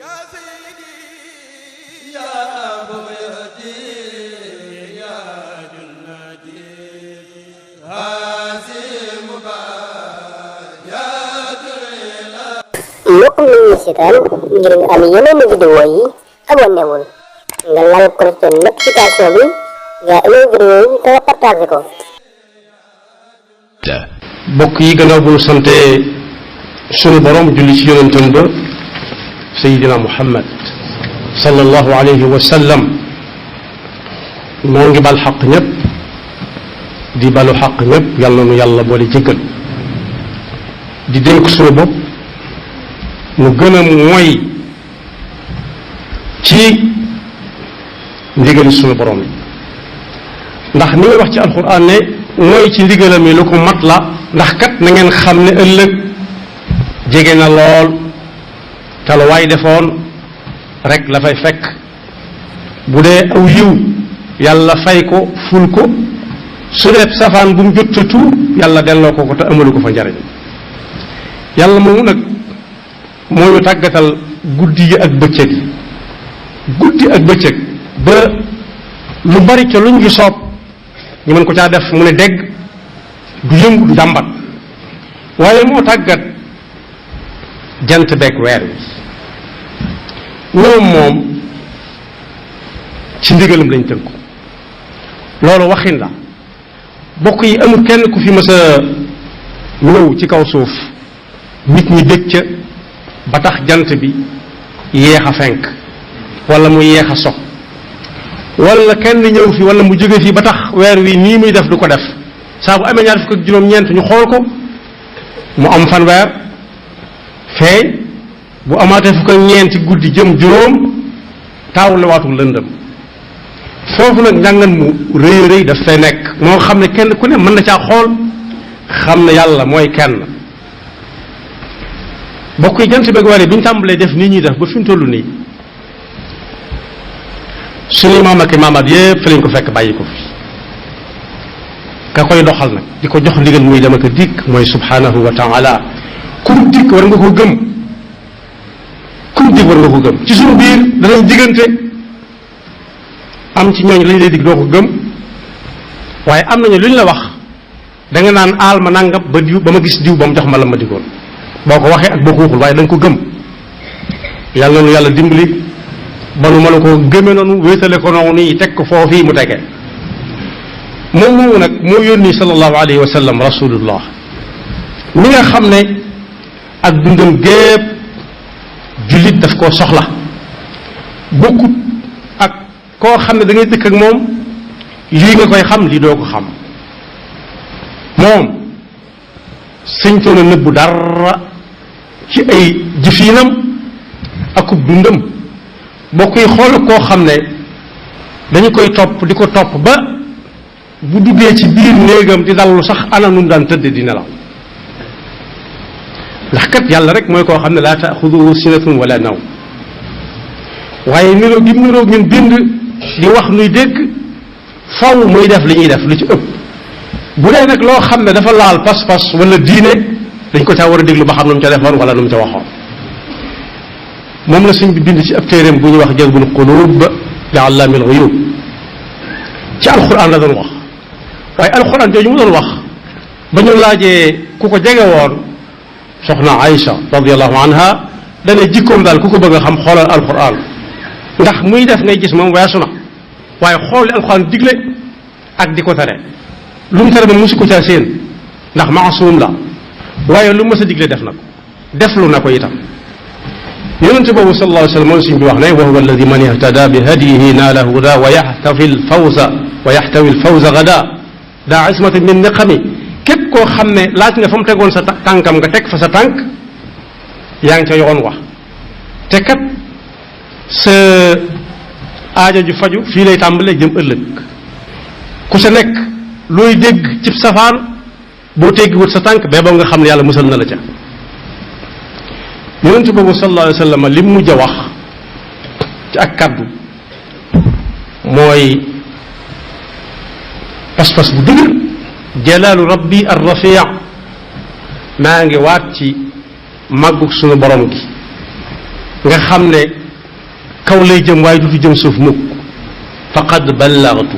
يا سيدي يا بغيتي يا جنتي هذه مبايات mbokk mi ñu seetaan ngir nga am yeneen vidéo yi abonné wul nga laal cloche de notification bi nga amee vidéo yi te partagé ko. bokk yi gannaaw bu ñu sante sunu borom julli ci yonentam ba Seydina Muhammad sallallahu alayhi wa sallam moo ngi bal xaq ñëpp di balu xaq ñëpp yàlla nu yàlla boole jéggal di dénk sunu bopp nu gën a mooy ci ndigali sunu borom yi ndax ni nga wax ci alquran ne mooy ci ndigalam yi lu ko mat la ndax kat na ngeen xam ne ëllëg jege na lool te lu waay defoon rek la fay fekk bu dee aw yiw yàlla fay ko ful ko su dee safaan bu mu jottatu yàlla delloo ko ko te amalu ko fa njariñ yàlla moomu nag moo ñu tàggatal guddi yi ak bëccëg yi guddi ak bëccëg ba lu bari ca luñ gi soob ñu mën ko caa def mu ne dégg du yëngu du jàmbat waaye moo tàggat jant beeg weer wi ñoom moom ci ndigalam lañ tënku loolu waxin la bokk yi amul kenn ku fi mës a ñëw ci kaw suuf nit ñi dëkk ca ba tax jant bi yéex a fenk wala mu yéex a so wala kenn ñëw fi wala mu jóge fi ba tax weer wi nii muy def du ko def saa bu amee ñaar fukk ak juróom-ñeent ñu xool ko mu am fanweer feeñ bu amaatee fukk ak ñeenti guddi jëm juróom taaw la waatul lëndëm foofu nag njàngan mu rëy rëy daf fay nekk moo xam ne kenn ku ne mën na caa xool xam ne yàlla mooy kenn bokk yi jant beeg weer bi ñu tàmbalee def nii ñuy def ba fi mu toll nii suñu maam ak maamaat yépp fi lañ ko fekk bàyyi ko fi ka koy doxal nag di ko jox ndigal muy dem ak a dikk mooy subhanahu wa taala kum dikk war nga ko gëm kum dikk war nga ko gëm ci suñu biir danañ diggante am ci ñooñ lañ lay dig doo ko gëm waaye am nañu lu ñu la wax da nga naan aal ma nangam ba diw ba ma gis diw ba mu jox ma la ma digoon boo ko waxee ak boo ko waxul waaye da nga ko gëm yàlla na nu yàlla dimbali ba nu mën a ko gëmee noonu wéetale ko noonu yi teg ko foofii mu tege moom moomu nag moo yónni sallallahu alayhi wa sallam rasulullah mi nga xam ne ak dundam gépp jullit daf koo soxla bokkut ak koo xam ne da ngay dëkk ak moom lii nga koy xam lii doo ko xam moom sëñtoon a nëbbu dara ci ay jëfinam akub dundam boo koy xool koo xam ne dañu koy topp di ko topp ba bu duggee ci biir néegam di dallu sax ana nu daan tëdd di nelaw ndax kat yàlla rek mooy koo xam ne laa taaxuduhu sinatun wala naw waaye niroog gi niroog ñun bind di wax nuy dégg faw muy def li ñuy def lu ci ëpp bu dee nag loo xam ne dafa laal pas-pas wala diine dañ ko caa war a déglu ba xam nu mu ca defoon wala nu mu ca waxoon moom la suñ bi bind ci ab téeréem bu ñuy wax jazbul qulub li allaamil ghuyub ci alquran la doon wax waaye alquran jooju mu doon wax ba ñu laajee ku ko jege woon soxna Aïcha radiyallahu anha dane jikkoom daal ku ko bëgg a xam xoolal alquran ndax muy def ngay gis moom weesu na waaye xool li alquran digle ak di ko tere lu mu tere ba musu ko caa seen ndax maasum la waaye lu mës a digle def na ko deflu na ko itam yonente boobu sallallahu alayhi wa sallam moom suñ bi wax ne wa huwa alladi man ihtada bi hadiyihi naala huda wa yaxtawi lfawza gada daa ismata min niqami képp koo xam ne laaj nga fa mu tegoon sa tànkam nga teg fa sa tànk yaa ngi ca yoon wax te kat sa aajo ju faju fii lay tàmbalee jëm ëllëg ku sa nekk looy dégg cib safaan boo teggi wut sa tànk bee boo nga xam ne yàlla musal na la ca yonent boobu sallallahu alayhi wa sallam li mu mujj a wax ci ak kaddu mooy pas-pas bu dëgër jalaalu rabbi ar-rafi' maa ngi waat ci màggug sunu borom gi nga xam ne kaw lay jëm waaye du fi jëm suuf mukk faqad ballagtu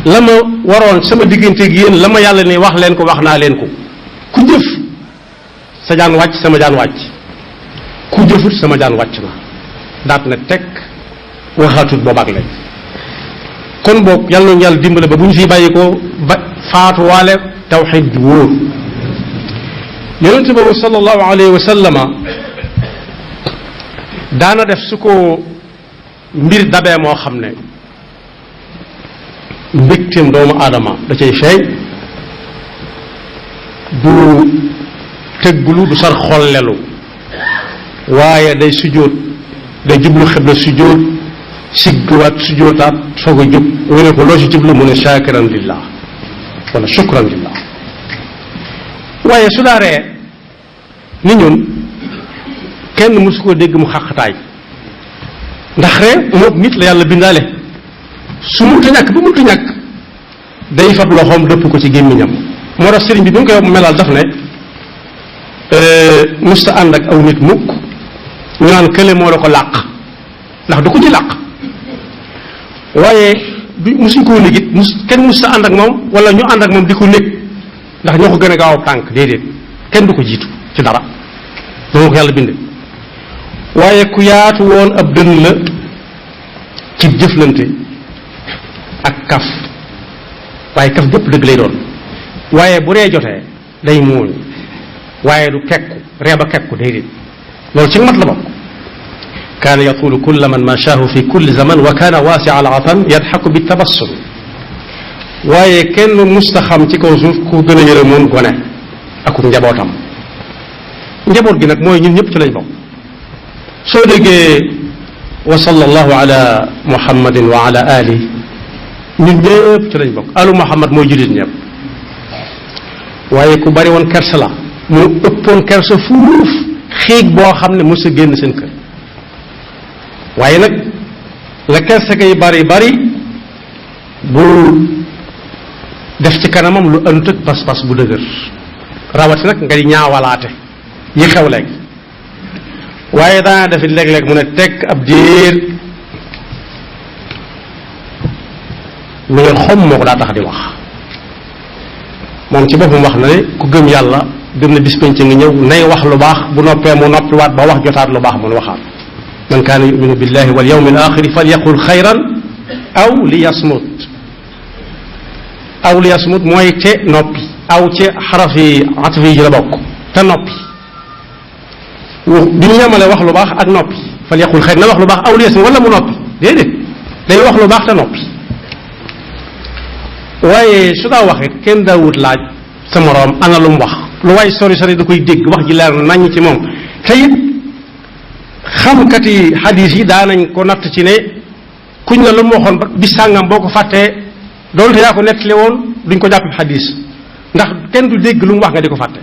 la ma waroon sama diggante ak yéen la ma yàlla ne wax leen ko wax naa leen ko ku jëf sa jaan wàcc sama jaan wàcc ku jëfut sama jaan wàcc na daat na teg waxaatut boobaak leen kon boog yàlla nañu yàlla dimbale ba bu ñu fi bàyyi ko ba faatuwaale tawxid ju wóor yonente boobu sallallahu alayhi wa sallama daana def su ko mbir dabee moo xam ne mbégteem doomu aadama da cay feeñ du tëggulu du sar xollelu waaye day sujjóot day jublu xibla sujjóot sigguwaat sujjóotaat soog a jóg nga ne ko loo ci jublu mu ne shakiran lillah wala shukran lillah waaye su daaree ni ñun kenn mësu koo dégg mu xàqtaay ndax ree moom nit la yàlla bindaale su munta ñàkk bu munta ñàkk day fab loxoom dëpp ko ci gémmiñam moo tax sëriñ bi nga koy melal daf ne musta ànd ak aw nit mukk ñu naan kële moo la ko làq ndax du ko ci làq waaye du musuñ koo négit kenn musta ànd ak moom wala ñu ànd ak moom di ko nég ndax ñoo ko gën a gaaw ab tànk déedéet kenn du ko jiitu ci dara noonu ko yàlla binde waaye ku yaatu woon ab dënn la ci jëflante ak kaf waaye kaf gépp dëgg lay doon waaye bu ree jotee day muuñ waaye du kekku ree ba kekku déedéet loolu ci mat la bokk kaana yatulu kulla man mashaahu fi kulli zaman wa kaana waasi'a al-atan yadxaku bi tabassum waaye kenn musta xam ci kaw suuf ku gën a yërëmoon gone akuk njabootam njaboot gi nag mooy ñun ñëpp ci lañ bokk soo déggee wa sallallahu ala muhammadin wa ala ali ñun ñëpp ci lañ bokk alu muhammad mooy jullit ñëpp waaye ku bari woon kersa la mu ëppoon kersa fuuf xiig boo xam ne mos a génn seen kër waaye nag la kersa kay bari bari bul def ci kanamam lu ënt ak pas-pas bu dëgër rawati nag nga di ñaawalaate yi xew léegi waaye daana defit léeg-léeg mu ne tekk ab diir lu ngeen xom moo ko daa tax di wax moom ci boppam wax na ne ku gëm yàlla gëm na bis penc ngi ñëw nay wax lu baax bu noppee mu noppiwaat ba wax jotaat lu baax mun waxaat man kaana yuminu billahi wal yawmi al axiri falyaqul xayran aw liyasmut mooy te noppi aw ci xarafi atfi yi ci la bokk te noppi duñu yemale wax lu baax ak noppi falyaqul xayran na wax lu baax aw liyasmut wala mu noppi déedéet day wax lu baax te noppi waaye su daa waxee kenn daawut laaj sa moroom ana lu mu wax lu waay sori sori da koy dégg wax ji leer naññ ci moom te it xamkati xadiis yi daanañ ko natt ci ne kuñ la lu mu waxoon ba bis sàngam boo ko fàttee doonte yaa ko nettali woon duñ ko jàpp xadiis ndax kenn du dégg lu mu wax nga di ko fàtte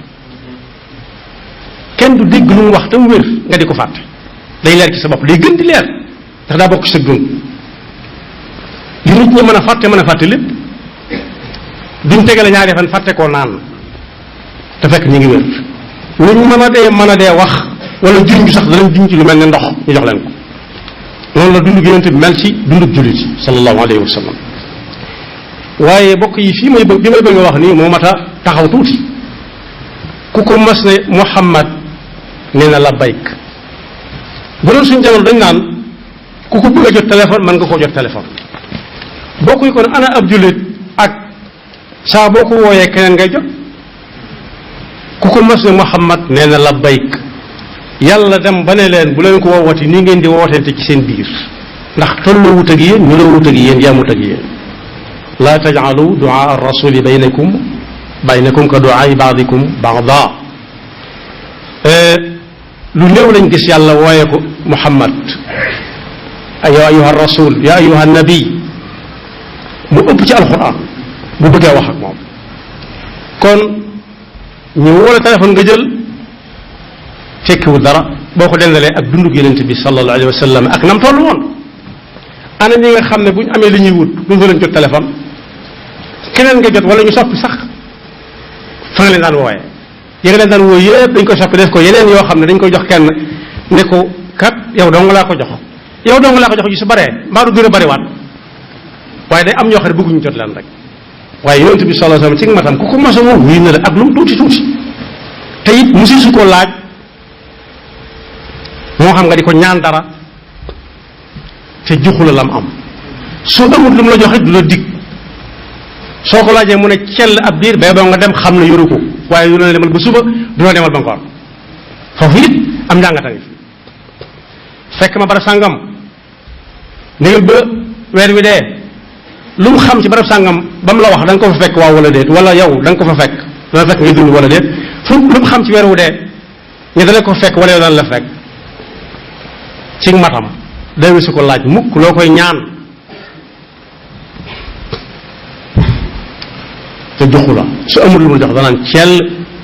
kenn du dégg lu mu wax te mu wér nga di ko fàtte day leer ci sa bopp day gën di leer ndax daa bokk ci sa dund li nit ñi mën a fàtte lépp duñ tegale ñaari fan fàtte koo naan te fekk ñu ngi wér luñ mën a dee wax wala junj sax danañ junj lu mel ne ndox ñu jox leen ko noonu la dund gi yonent bi mel ci dundub jullit sallallahu alayhi wa sallam waaye bokk yi fii bi may bëgg a wax nii moo mat a taxaw tuuti ku ko mas ne Muhammad nee na labbayk bu doon suñ jamono dañ naan ku ko bëgg a jot téléphone mën nga koo jot téléphone bokk yi kon ana ab jullit ak saa boo ko wooyee keneen ngay jot ku ko mas ne Muhammad nee na labbayk yàlla dem ba ne leen bu leen ko woowati nii ngeen di wootente ci seen biir ndax tolloo wut ak yéen ñu la wut ak yéen yaamut ak yéen laa tajcalu duaa arrasuli baynakum ka duaai baadikum baada lu néew lañ gis yàlla wooye ko Muhammad ya ayuha rasul ya ayuha nabi mu ëpp ci alquran bu bëggee wax ak moom kon ñu wala téléphone nga jël fekkiwul dara boo ko dendalee ak dundug yonent bi sallallahu alayhi wa sallam ak nam toll woon ana ñi nga xam ne bu ñu amee li ñuy wut duñ fa leen jot téléphone keneen nga jot wala ñu soppi sax fa nga leen daan wooyee yi nga leen daan wooye yëpp dañ koy soppi def ko yeneen yoo xam ne dañ koy jox kenn ne ko kat yow dong laa ko jox yow dong laa ko jox ju su baree mbaa du gën a bariwaat waaye day am ñoo xam ne bëgguñu jot leen rek waaye yonent bi sallallahu alayhi wasallam ci matam ku ko mos a woo wuy na la ak lu mu tuuti tuuti te it musi su ko laaj moo xam nga di ko ñaan dara te joxu la lam am su amut lu mu la jox it du la dig soo ko laajee mu ne cell ab diir bay boo nga dem xam ne yoru ko waaye du la demal ba suba du la demal ba ngoon foofu it am njàngata ngi fekk ma barab sàngam négal ba weer wi dee lu mu xam ci barab sàngam ba mu la wax da nga ko fa fekk waaw wala déet wala yow da nga ko fa fekk dana fekk nga dund wala déet fu lu mu xam ci weer wu dee ñu dana ko fekk wala yow dana la fekk ci matam day su ko laaj mukk loo koy ñaan te joxu la su amul lu mu jox danaan cell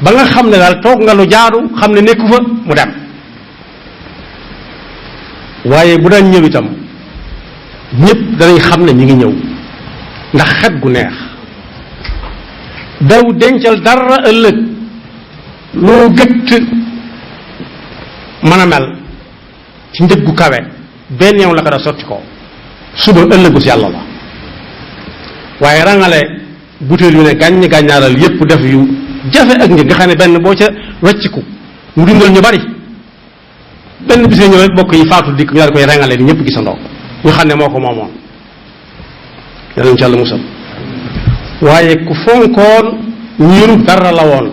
ba nga xam ne daal toog nga lu jaadu xam ne nekku fa mu dem waaye bu daan ñëw itam ñëpp danañ xam ne ñi ngi ñëw ndax xet gu neex daw dencal dara ëllëg loo gëtt mën a mel ci njëg gu kawe benn yow la ko da sotti ko suba ëllëgu si yàlla la waaye rangale butéel yu ne gàññ gàññaaral yépp def yu jafe ak njëg nga xam ne benn boo ca wecciku mu dundal ñu bari benn bis ñëw rek bokk yi faatu dikk ñu daal koy rangale ni ñëpp gisandoo ñu xam ne moo ko moomoon yàlla ci yàlla musal waaye ku fonkoon ñiirut dara la woon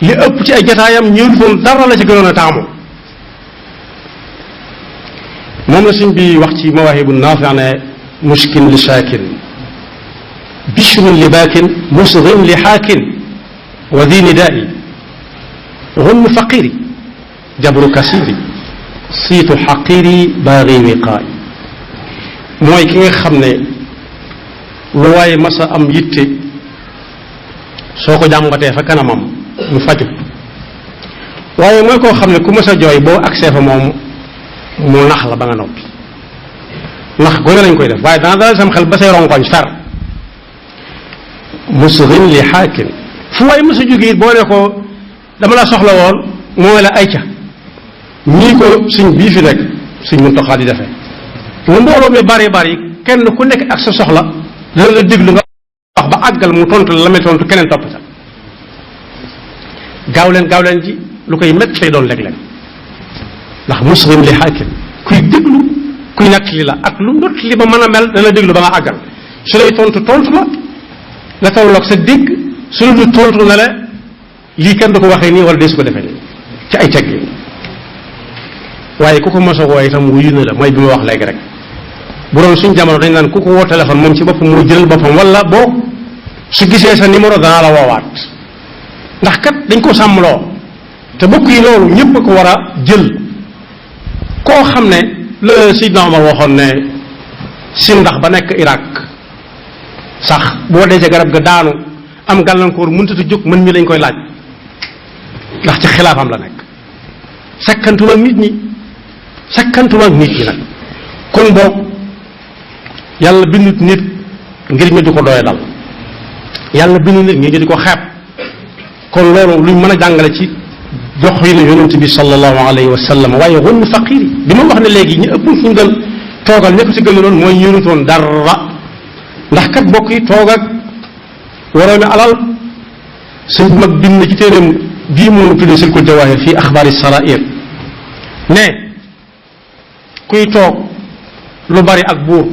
li ëpp ci ay jataayam ñiirut woon dara la ci gënoon a taamu moom la suñ bi wax ci mawaahibu naafi ne mushkin li shaakin bishrun li baakin musghin li xaakin wa di nidaai gunmu faqiri jabru kasiri siitu xaqiri baagi wiqaay mooy ki nga xam ne lu waaye masa am yitte soo ko jàmbatee fa kanamam mu faju waaye mooy koo xam ne ku masa jooy boo agsee fa moom mu nax la ba nga noppi nax gone lañ koy def waaye dana dalal sam xel ba say rongoñ fer musghin li xaakin fu waaye masa jóge it boo ne ko dama la soxla woon mooy la ayca ñii ko suñ bii fi nekk suñ Muntaxa di defee lu mbooloo mi bari bari kenn ku nekk ak sa soxla dana la déglu nga wax ba àggal mu tontu la may tontu keneen topp sa gaaw leen ji lu koy métti lay doon léeg-léeg ndax muslim li xaakim kuy déglu kuy natt li la ak lu natt li ba mën a mel dana déglu ba nga àggal su lay tontu la nga tawloog sa dégg su la du tontu na la lii kenn du ko waxee nii wala dee su ko defee nii ci ay teg yi waaye ku ko mos a woo itam wuyu na la mooy bi ma wax léegi rek bu doon suñ jamono dañ naan ku ko woo téléphone moom ci boppam mu jëlal boppam wala boo su gisee sa numéro danaa la woowaat ndax kat dañ ko sàmmloo te bokk yi loolu ñëpp ko war a jël koo xam ne la Seydina Omar waxoon ne si ndax ba nekk Irak sax boo dee ca garab ga daanu am gàllankoor mënut a jóg mën mi lañ koy laaj ndax ci xilaafam la nekk sakkantuma ak nit ñi nag kon boog yàlla bindut nit ngir ñu di ko doye dal yàlla bindut nit ngir ñu di ko xeeb kon loolu luñ mën a jàngale ci jox yi ne yonent bi sallallahu alayhi wa sallam waaye gunmu faqiri bi ma wax ne léegi ñu ëpp ñu gën toogal ña ko ci gën a doon mooy ñu yorutoon dara ndax kat bokk yi toog ak waroomi alal suñ bu mag bind ci téeréem bii moom tuddee silkul jawaahir fii axbaari sarair ne kuy toog lu bari ak buur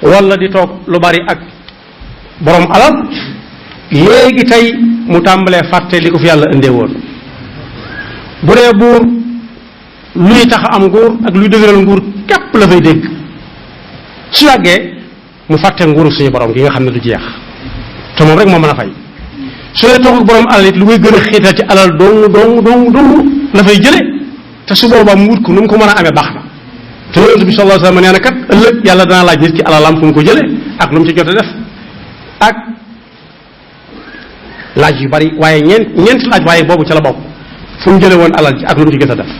wala di toog lu bari ak borom alal léegi tey mu tàmbalee fàtte li ko fi yàlla indee woon bu dee buur luy tax am nguur ak luy dëgëral nguur képp la fay dégg su yàggee mu fàtte nguuru suñu borom gi nga xam ne du jeex te moom rek moo mën a fay su dee toog ak borom alal it lu muy gën a xiital ci alal dong la fay jële te su boobaa mu wut ko nu mu ko mën a amee baax na te yonent bi sallallahu alayhi wasallam nee na kat ëllëg yàlla danaa laaj nit ki alalam fu mu ko jëlee ak lu mu ci jot a def ak laaj yu bari waaye ñeenti laaj waaye boobu ca la bokk fu mu jële woon alal ji ak lu mu ci jot a def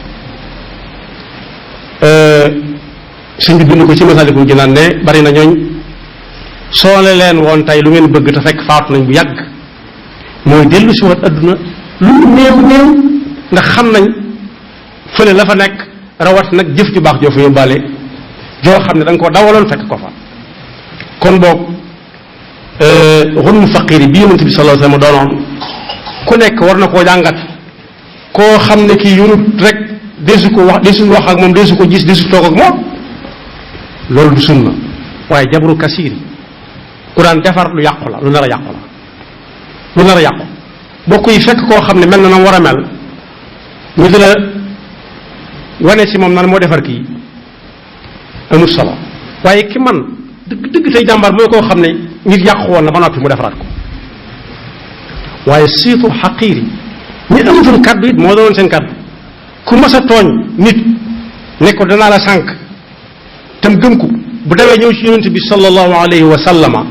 suñ bi bind ko ci Masaalikul Jinaan ne bari na ñooñ soole leen woon tey lu ngeen bëgg te fekk faatu nañ bu yàgg mooy dellu si waat adduna lu néew ndax xam nañ fële la fa nekk rawat nag jëf ju baax joo fa yóbbaale joo xam ne da nga koo dawaloon fekk ko fa kon boog xunul faqir bi yonent bi sallallahu alayhi wasallam doonoon ku nekk war na koo jàngat koo xam ne kii yorut rek desu ko wax desu wax ak moom desu ko gis desu toog ak moom loolu du sunna waaye jabru kasiir ku daan defar lu yàqu la lu nar a yàqu la lu nar a yàqu bokk yi fekk koo xam ne mel na na war a mel ñu di la wane ci moom nan moo defar kii amul solo waaye ki man dëgg dëgg tey jàmbaar mooy koo xam ne nit yàqu woon na ba noppi mu defaraat ko waaye surtout xaqiir yi ñu amatul kaddu it moo doon seen kaddu ku mas a tooñ nit ne ko danaa la sànq tam gëm ko bu dawee ñëw ci yonent bi sallallahu alayhi wa sallama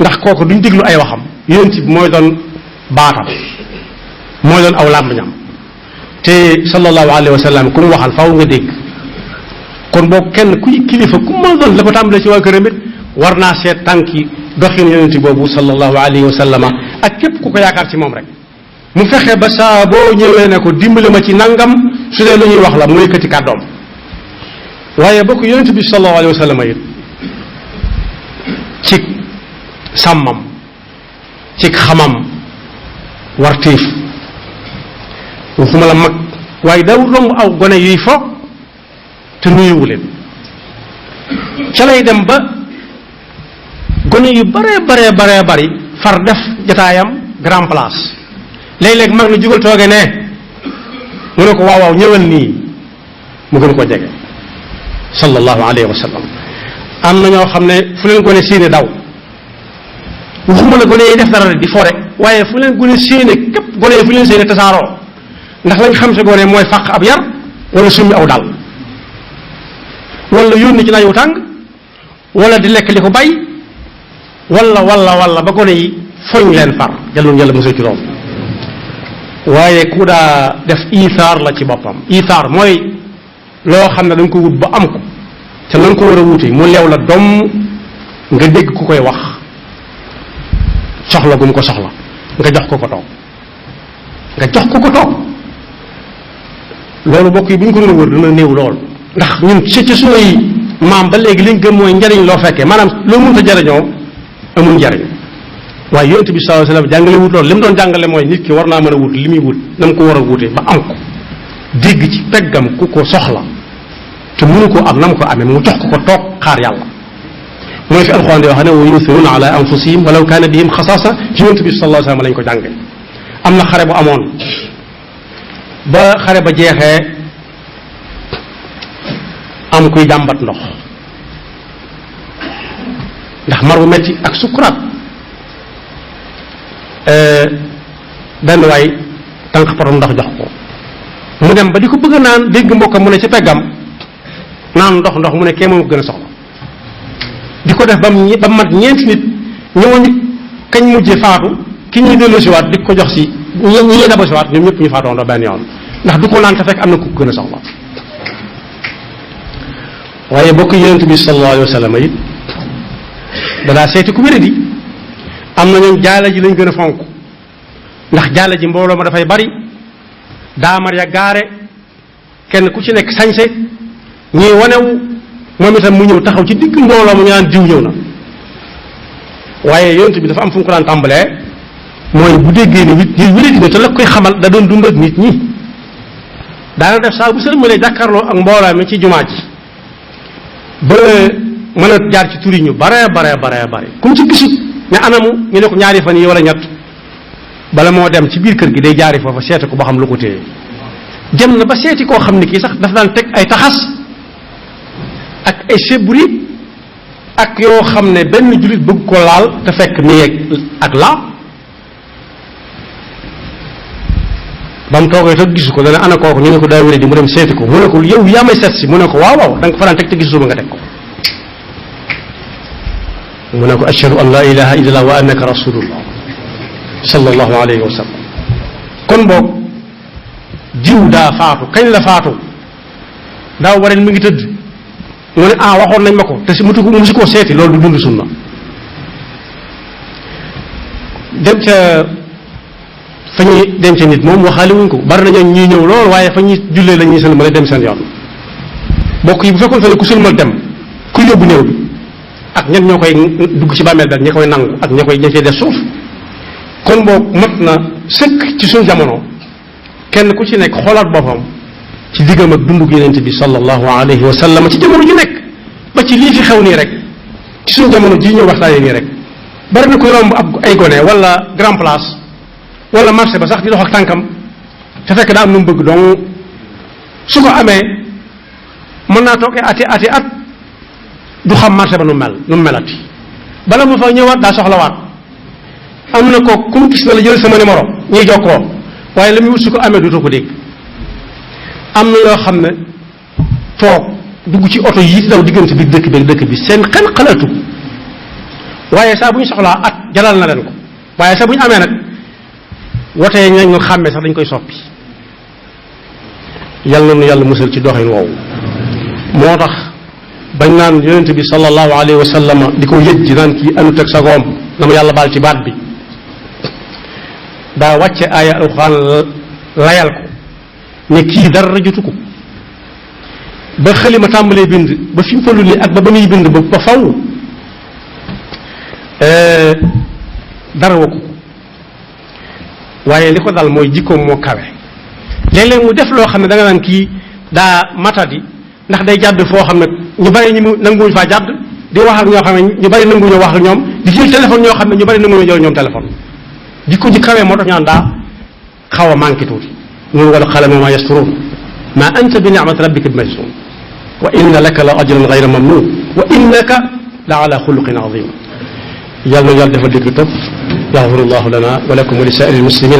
ndax kooku duñ déglu ay waxam yonent bi mooy doon baatam mooy doon aw làmmiñam te sallallahu alayhi wa sallam ku mu waxal faaw nga dégg kon boo kenn kuy kilifa ku ma doon la ko tàmbalee ci waa këram it war naa seet tànki doxin yonent boobu sallallahu alayhi wa sallama ak képp ku ko yaakaar ci moom rek mu fexe ba saa boo ñëwee ne ko dimbali ma ci nangam su dee lu ñuy wax la mu yëkkati kàddoom waaye bokk yonent bi sallallahu alayhi wa sallama it ci sàmmam ci xamam wartiif waxuma la mag waaye daawul romb aw gone yuy fo te nuyuwu leen ca lay dem ba gone yu bare bari far def jataayam grand place léeg-léeg mag na jugal tooge ne mu ne ko waaw waaw ñëwal nii mu gën ko jege sallallahu alayhi wa sallam am na ñoo xam ne fu leen gone séene daw waxuma la gone yi def dara di fo rek waaye fu leen gone séene képp gone yi fu leen séene tasaaroo ndax lañ xam si gone mooy fàq ab yar wala summi aw dal wala yónni ci naaju tàng wala di lekk li ko bay wala ba gone yi foñ leen far yàlla yàlla mosul ci loolu waaye ku daa def isaar la ci boppam isaar mooy loo xam ne da nga ko wut ba am ko te na nga ko war a wuti mu leew la doom nga dégg ku koy wax soxla gu mu ko soxla nga jox ko ko toog nga jox ko ko toog loolu bokk yi bu ñu ko doon wër dina néew lool ndax ñun ci suñuy maam ba léegi liñ gëm mooy njariñ loo fekkee maanaam loo mënta jariñoo amul njariñ waaye yonent bi sallallahu alayhi wasallam jàngale wut loolu li mu doon jàngale mooy nit ki war naa mën a wut li muy wut na mu ko war a wutee ba am ko dégg ci peggam ku ko soxla te mënu ko am na mu ko amee mu jox ko ko toog xaar yàlla mooy fi alxuraan di wax ne wa yu'thiruna ala anfusihim walaw kana bihim xasaasa ci yonent bi sallallahu alayhi wasallam lañ ko jànge am na xare bu amoon ba xare ba jeexee am kuy jàmbat ndox ndax mar bu metti ak sukkuraat benn waay tànk porom ndox jox ko mu dem ba di ko bëgg a naan dégg mbokkam mu ne ci peggam naan ndox mu ne kee moom ko gën a soxla di ko def ba mat ñeenti nit ñooñu kañ mujjee faatu ki ñuy dellu si waat di ko jox si ñi daba si waat ñoom ñëpp ñu faatoon benn yoon ndax du ko naan te fekk am na ku gën a soxla waaye bokk yonent bi sallallahu alayhi wa sallam it danaa seeti ku wéradi am na ñoom jaala ji lañ gën a fonk ndax jaala ji mbooloo ma dafay bari daamar ya gaare kenn ku ci nekk sañse ñuy wanewu moom itam mu ñëw taxaw ci digg mbooloo ma ñu naan diw ñëw na waaye yonent bi dafa am fu mu ko daan tàmbalee mooy bu déggee ni nit wéradi ne te la koy xamal da doon dund ak nit ñi daana def saa bu sëlmalee jàkkaarloo ak mbooloo mi ci jumaa ji ba mën a jaar ci turi ñu bare comme ci gisut ne anamu ñu ne ko ñaari fan yi wala ñett bala moo dem ci biir kër gi day jaari foofa seeti ko ba xam lu ko téye dem na ba seeti koo xam ne kii sax daf daan teg ay taxas ak ay seburi ak yoo xam ne benn jullit bëgg ko laal te fekk nii ak laa ba mu toogee te gisu ko dana ana kooku ñu ne ko daa wéré di mu dem seeti ko mu ne ko yow yaa may seet si mu ne ko waaw da nga fa daan teg te gisu ba nga teg ko mu ne ko ashhadu an la ilaha illallah wa annaka rasulullah sallallahu alayhi wa sallam kon boog jiw daa faatu kañ la faatu daaw wareen mi ngi tëdd mu ne waxoon nañ ma ko te si musu koo seeti loolu du dund sunna dem ca fa ñuy denc nit moom waxaale wuñ ko bari nañu ñuy ñëw lool waaye fa ñuy jullee la ñuy sëlmale dem seen yoon bokk yi bu fekkoon te ne ku sëlmal dem ku yóbbu néew bi ak ñan ñoo koy dugg ci bàmmeel bi ña koy nangu ak ña koy cee def suuf kon boog mat na sëkk ci suñu jamono kenn ku ci nekk xoolaat boppam ci diggam ak dundu Yonent bi sallallahu alayhi wa sallam ci jamono ju nekk ba ci lii fi xew nii rek ci suñu jamono ji ñëw waxtaanee nii rek bari na koy romb ab ay gone wala grand place wala marché ba sax di dox ak tànkam te fekk daa am lu mu bëgg donc su ko amee mën naa toog ati at du xam marché ba nu mu melati bala mu fa ñëwaat daa soxlawaat am na ko ku mu gis na la jël sama numéro ñuy jokkoo waaye la muy wut su ko amee duutoo ko dégg am na yoo xam ne toog dugg ci oto yi daw diggante bi dëkk bi seen xel xalaatu waaye saa bu ñu soxlaa at jalal na leen ko waaye saa bu ñu amee nag wotee ñañ ñu xàmmee sax dañ koy soppi yàlla na yàlla musal ci doxin woowu moo tax bañ naan yonent bi sallallahu alayhi wa sallam di ko yëj ji naan kii anut ak sagoom na ma yàlla baal ci baat bi daa wàcce aaya alxuraan layal ko ne kii dara jotu ko ba xalima tàmbalee bind ba fi mu tollu nii ak ba muy bind ba faw dara wa ko waaye li ko dal mooy jikkoom moo kawe léeg-léeg mu def loo xam ne da nga naan kii daa matadi ndax day jàdd foo xam ne ñu bari ñu nanguwuñ faa jàdd di wax ak ñoo xam ne ñu bari nanguwuñu wax ak ñoom di jël téléphone ñoo xam ne ñu bari nanguwuñu jël ñoom téléphone jikko ji kawe moo tax ñu naan daa xaw a manqué tuuti ñun wala xalama ma yasturuun ma anta bi ni'mati rabbika bi majnun wa inna laka la ajran ghayra mamnun wa innaka la ala xuluqin azim yàlla na yàlla defal dégg topp yaxfirullahu lana wa lakum wa li saa'iril muslimin